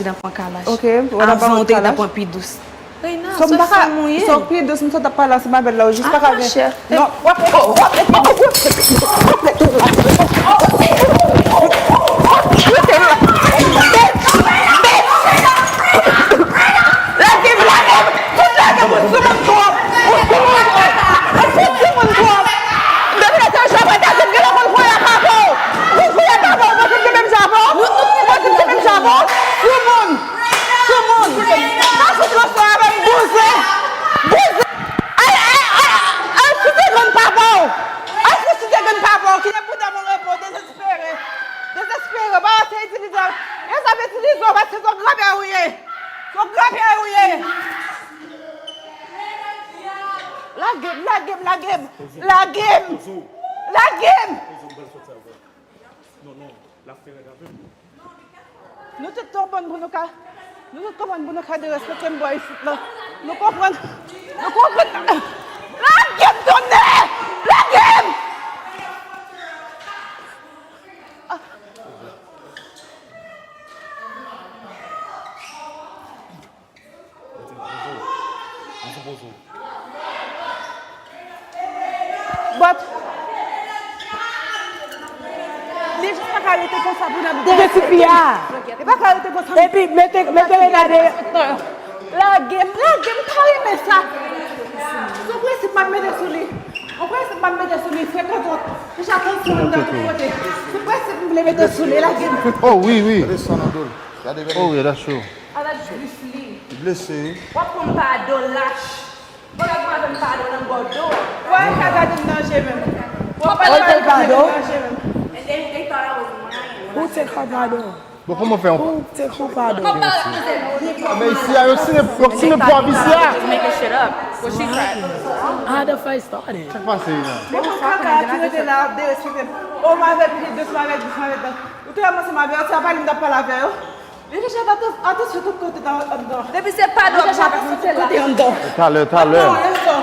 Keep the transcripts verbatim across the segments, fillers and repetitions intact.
nan pran kalach. Ok, ou ta pran kalach. Avan ou te gentan pran pi dous. Reina, so m pa ka, so pi dous, m sot ap pale ansanm avè l la, ou jis pa ka gen. Non, w ap, w ap, w ap, lage m, lage m, tout lage m, sou moun twòp, ou sou moun twòp, ou sou moun twòp. Depi lè sa, Jean Paul Tazet genlè konn kwè a papa w. Ou kwè a papa w, ou panse m te menm jan avè w? Ou panse m te menm jan avè w? Sou moun! Sou moun! Pa fout ranse avè m, bouzen! Bouzen! Al, al, al, al sou segonn papa w! Al sou segonn papa w! Kite bouda m an repo, dezespere! Dezespere! Pa ranse itilize w! Yo sa ap itilize w paske se yon grapyè ou ye! Se yon grapyè ou ye! Lage m, lage m, lage m! Lage m! Lage m! Non, non, l ap fè rèd avè m. Nou tout twò bon pou nou ka, nou tout konprann pou nou ka derespekte m bò isit la. Nou konprann, nou konprann. Lage m tonnè! Lage m! Ah. But li jis pa ka rete konsa pou n ap dezespere. Li pa ka rete konsa. Epi mete, mete regade. Lage m, lage m, pa renmen sa. Se yon prensip m ap mete sou li. Yon prensip m ap mete sou li, se kanton. Deja tansyon anndan tout kote. Se prensip m vle mete sou li, lage m. Oh, wi, wi. Gade san nan do l. Gade, gade. Oh, yeah, that's true. Ala jis li. Li blese, wi. W ap pran pado lach. W ap pran pado nan bò do. W ap ka gade m nan je menm. W ap pran pado nan je menm. And then they thought I was lying. Who take her pado? Bon, kòman fè yon... Who take her pado? Men isi a, yo simen, yo simen pwav isi a. Just making shit up. What she cried? How the fight started? Sa k pase, Reina? Men pou kaka ki rete la ap derespekte m. O, m avèk li, de m avèk, de m avèk. Ou te wè m ansanm avè yo, se pa li m t ap pale avè yo. Li chèche fè atansyon tout kote anndan. Depi se pado, li chèche fè atansyon tout kote anndan. Talè, talè. M ap ba w leson.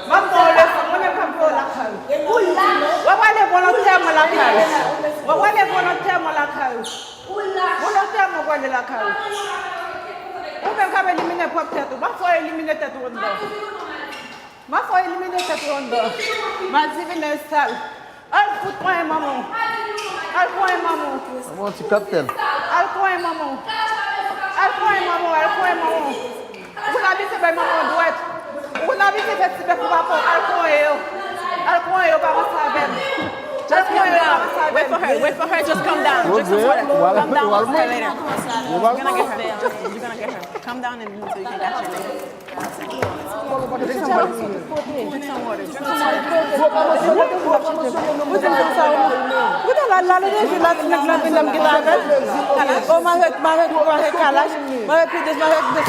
M ap ba w leson. Mwen menm k ap ba w lakay ou. W ap ale volontèman lakay ou. W ap ale volontèman lakay ou. Volontèman w prale lakay ou. Ou menm k ap elimine pwòp tèt ou. M ap fè w elimine tèt ou anndan. M ap fè w elimine tèt ou anndan. Madivinèz sal. Al fout konyen manman w. Al konyen manman w. Manman w ti kaptèn. Al konyen manman w. Al konyen manman w, al konyen manman w. Ou konn abitye bay manman w dwèt. Ou konn abitye fè ti bèf pou papa w, al konyen yo. Al konyen yo, pa ranse avè m. Al konyen yo, pa ranse avè m. Wait for her, wait for her, just come down. Drink some water. Come down, we'll see her later. You're gonna get her. You're gonna get her. Come down and so you can catch her later. Drink some water. Drink some water. Drink some water. Ou te la, la, la, la, la, ti nèg la vin la, m gentan avè l. O, m avèk, m avèk, m avèk kalach, m avèk pi de, m avèk de.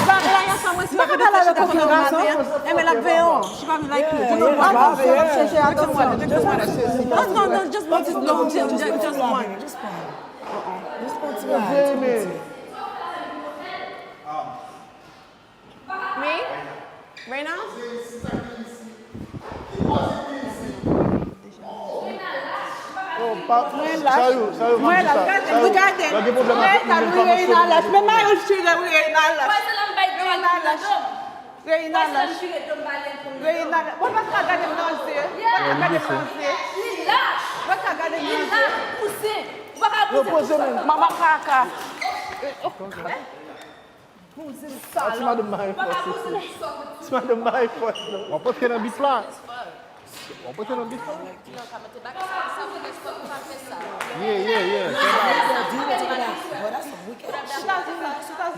Pa ka pale avèk yon gason. E men l ap veye w. She probably like you. Drink some water. Drink some water. Drink some water. No, no, no, just one, just, no, just, just, just one. Just one. Just one. Me? Reina? Oh, pa, mwen lach. Mwen lach. Gade, gade. Mwen lach, wi, Reina lach. Men mayo l chire, wi, Reina lach. Reina lach. Reina lach. Reina lach. Mwen pa ka gade m nan zye. Mwen pa ka gade m nan zye. Mwen pa ka gade m nan zye. Yo poze men. Manman kaka. Bouzen sal. Ti madanm mare fòs isi. Ti madanm mare fòs non. W ap antre nan bif la. W ap antre nan bif la. Yeah, yeah, yeah.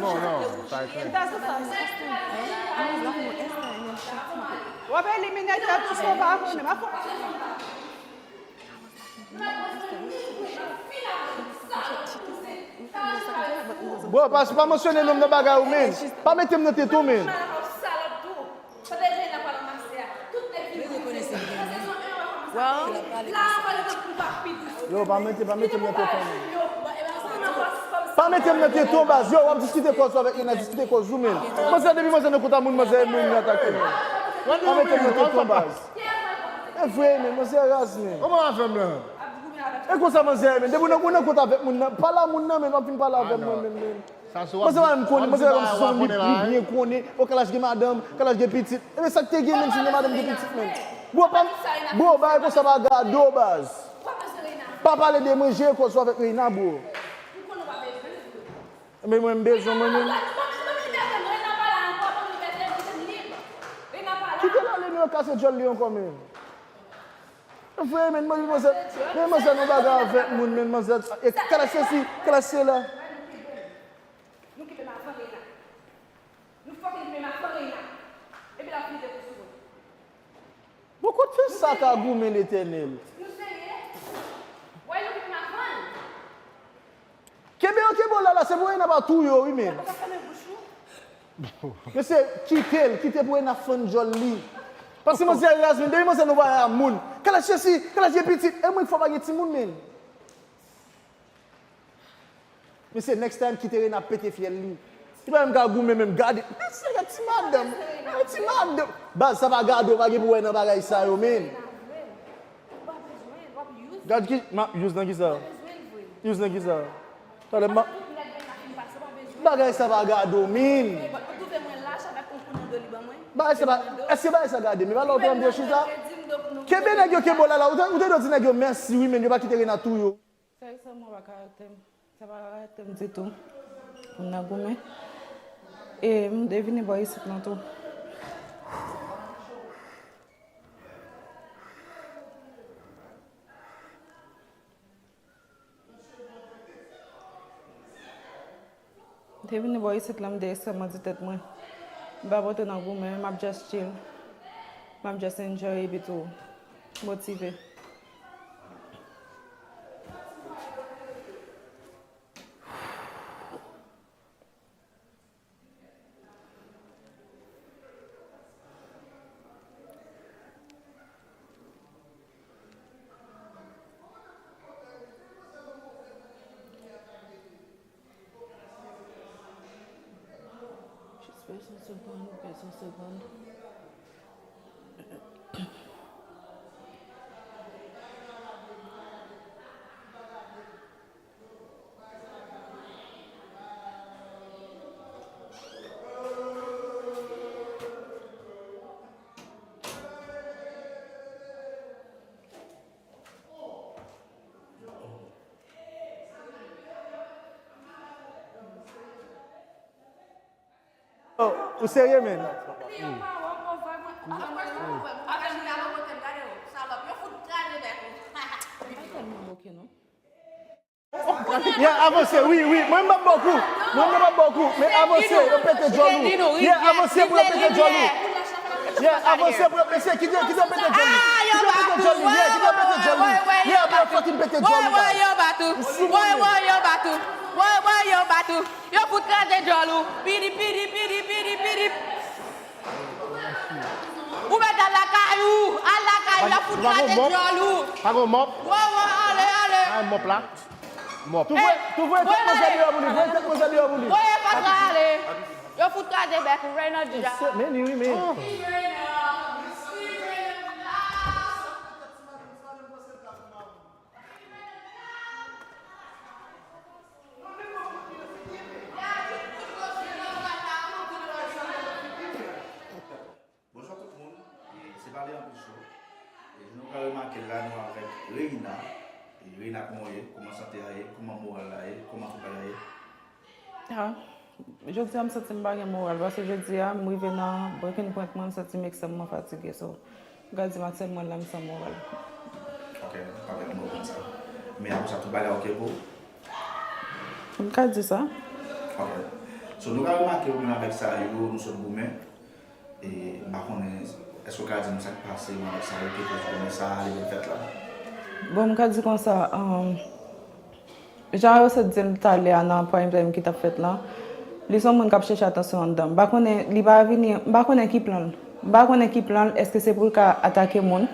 Non, non, sa e klè. W ap elimine tèt ou, sa w pa konnen. Bro, pa, pa mansyone non m nan bagay ou, men. Pa mete m nan tete w, men. Yo, pa mete, pa mete m nan tete w, men. Pa mete m nan tete w, baz. Yo, w ap diskite kòz ou avèk Reina, diskite kòz ou, men. Manzè, depi manzè nan kont a moun, manzè, moun nan atake, men. Pa mete m nan tete w, baz. E vre, men, manzè raz, men. Kòman afè m lan? E konsa manzè ye, men. Depi w nan, ou nan kont avèk moun nan, pale a moun nan, men, w ap vin pale avè m, mwen menm, men. Sa se w ap, w ap di bagay w ap konnen la, hein. Mwen se pa yon moun ki pi byen konnen. O, Kalash gen madanm, Kalash gen pitit. Ebyen, sa k te gen, menm si gen madanm, gen pitit, menm. Bro, pa, bro, bagay konsa pa gade w, baz. Pa pale de mwen, jere kò w avèk Reina, bro. Ebyen, mwen, m bezwen mwen menm. Kite l ale, nou kase djòl li ankò, menm. Frè, men manzè, men manzè nan bagay avèk moun, men manzè, e Kalash sesi, Kalash sela. Nou kenbe m avan Reina. Nou fokin kenbe m avan Reina. Epi l ap vide pou sou mwen. Bon, kot fè sa ka goumen, Letènèl? Nou serye? Wè, nou kenbe m avan. Kenbe yo, kenbe yo la, la, se pou Reina pa touye w, wi, men. Ou pa ka fèmen bouch ou? Mesye, kite l, kite pou Reina fann djòl li. Paske manzè raz, men, depi manzè nan bagay a moun. Kalash sesi, Kalash gen pitit, e mwen k fò pa gen timoun, men. Mesye, next time, kite Reina pete fyèl li. Li pa menm ka goumen menm, gade. Mesye, gade ti madanm. Gade ti madanm. Baz, sa pa gade w, pa gen pou wè nan bagay sa yo, men. Gad ki, ma, use nan ki sa? Use nan ki sa? Talè ma, bagay sa pa gade w, men. Bagay sa pa, èske bagay sa gade? Men pa la w te ann byen chita. Kenbe nèg yo, kenbe w la, la. Ou te, ou te dwe di nèg yo mèsi, wi, men yo pa kite Reina touye w. Sèryezman, pa karaktè m. Sa pa karaktè m ditou. M nan goumen. E m te vini bò isit lan tou. M te vini bò isit lan, m te ekstrèmman di tèt mwen. M pa pote nan goumen, m ap just chill. M ap just enjoy epi tou motive. Jis pèse yon segonn, pèse yon segonn. Oh, ou serye, men? Yeah, avanse, wi, wi. Mwen, m ap ba w kou. Mwen, m ap ba w kou. Men avanse, yo pete djòl ou. Yeah, avanse pou yo pete djòl ou. Yeah, avanse pou yo, mesye, kite, kite yo pete djòl li. Kite yo pete djòl li. Yeah, kite yo pete djòl li. Yeah, pou yo fucking pete djòl li. Woy, woy, yo bat ou. Woy, woy, yo bat ou. Woy, woy, yo bat ou. Yo fout kraze djòl ou. Pidi, pidi, pidi, pidi, pidi. Ou mèt al lakay ou. Al lakay ou, y ap fout kraze djòl ou. Pa gon mòp. Woy, woy, ale, ale. Ay, mòp la. Mòp. Tou voye, tou voye tèt manzè deyò pou li. Voye tèt manzè deyò pou li. Voye fatra ale. Yo fout kraze bèk ou, Reynald Jean. Men li wi, men. Bonjou tout moun, e se Pale Anpil Show. E jan nou ka remake l la, nou avèk Reina. E Reina, kòman w ye? Kòman sante a ye? Kòman moral la ye? Kòman tout bagay ye? Ah, jodi a m santi m pa gen moral, paske jodi a m rive nan breaking point mwen, m santi m ekstrèmman fatige, so m ka di maten mwen la m san moral. Ok, pa gen pwoblèm sa. Men apre sa, tout bagay ok pou ou? M ka di sa. Ok. So, nou ka remake ou menm avèk sa yo, nou sot goumen. E, m pa konnen, èske w ka di m sa k pase, mwen, sa yo te koz konnen sa, li vin fèt la? Bon, m ka di konsa, um, jan yo sot di m talè a nan prime time ki t ap fèt lan, li se yon moun k ap chèche atansyon anndan. M pa konnen, li pa vini, m pa konnen ki plan l. M pa konnen ki plan l, èske se pou l ka atake moun?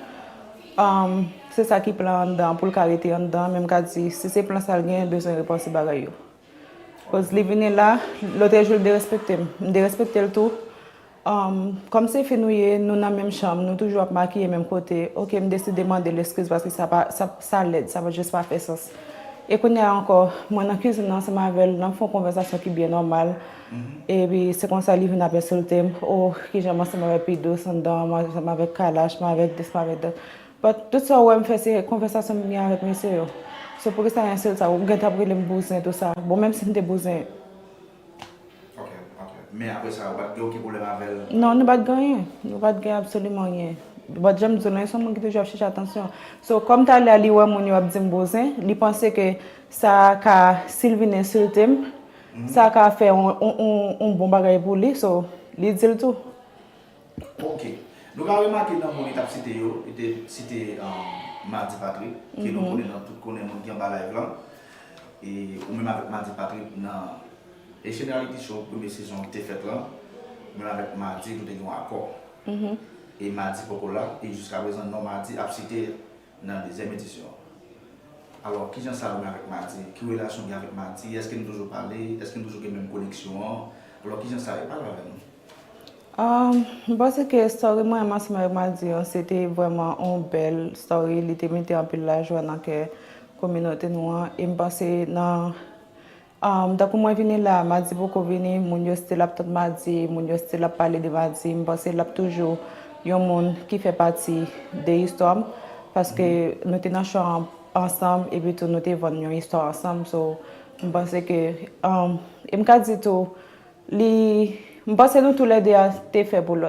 Um, se sa ki plan anndan, pou l ka rete anndan, men m ka di, si se plan sa l genyen, l bezwen repanse bagay yo. Koz li vini la, lòt jou l derespekte m. M derespekte l tou. Um, kòm se fi nou ye, nou nan menm chanm, nou toujou ap makiye menm kote. Ok, m deside mande l eskiz paske sa pa, sa, sa lèd, sa pa, jis pa fè sans. E kounye a ankò, mwen nan kizin nan ansanm avè l, n ap fè yon konvèsasyon ki byen nòmal. Epi se konsa li vin ap ensilte m, o, kijan m ansanm avèk Pidous anndan, m ansanm avèk Kalash, m avèk dis, m avèk dat. But tout sa ou wè m fè, se konvèsasyon m gen avèk mesye yo. So poukisa ensilte sa? Ou gentan ap rele m bouzen, tou sa. Bon, menm si m te bouzen, Ok, ok. Men apre sa, ou pa t gen okenn pwoblèm avè l? Non, nou pa t gen anyen. Nou pa t gen absoliman anyen. But jan m di w lan, se yon moun ki toujou ap chèche atansyon. So, kòm talè a li wè moun yo ap di m bouzen, li panse ke sa ka, si l vin ensilte m, sa ka fè yon, yon, yon, yon bon bagay pou li. So, li di l tou. Ok. Nou ka remake nan moun li t ap site yo, li te site um, Madi Patrick, ke nou konnen nan tout konnen moun ki anba live lan. E ou menm avèk Madi Patrick nan Haitian Reality Show, premye sezon te fèt lan, ou menm avèk Madi, nou te gen yon akò. E Madi poko la, e jiska prezan non Madi ap site nan dezyèm edisyon. Alò, kijan sa ou menm avèk Madi? Ki relasyon w gen avèk Madi? Èske nou toujou pale? Èske nou toujou gen menm koneksyon an? Alò, kijan sa ye? Pale avè nou. Um, m panse ke story mwen menm ansanm avèk Madi an, se te vrèman yon bèl story. Li te mete anpil lajwa nan kè kominote nou an. E m panse nan, um, tankou mwen vini la, Madi poko vini, moun yo still ap tann Madi, moun yo still ap pale de Madi. M panse l ap toujou yon moun ki fè pati de istwa m, paske nou te nan chan an ansanm, epi tou nou te vann yon istwa ansanm. So, m panse ke, um, e m ka di tou, li, m panse nou toulède a te fè pou lòt.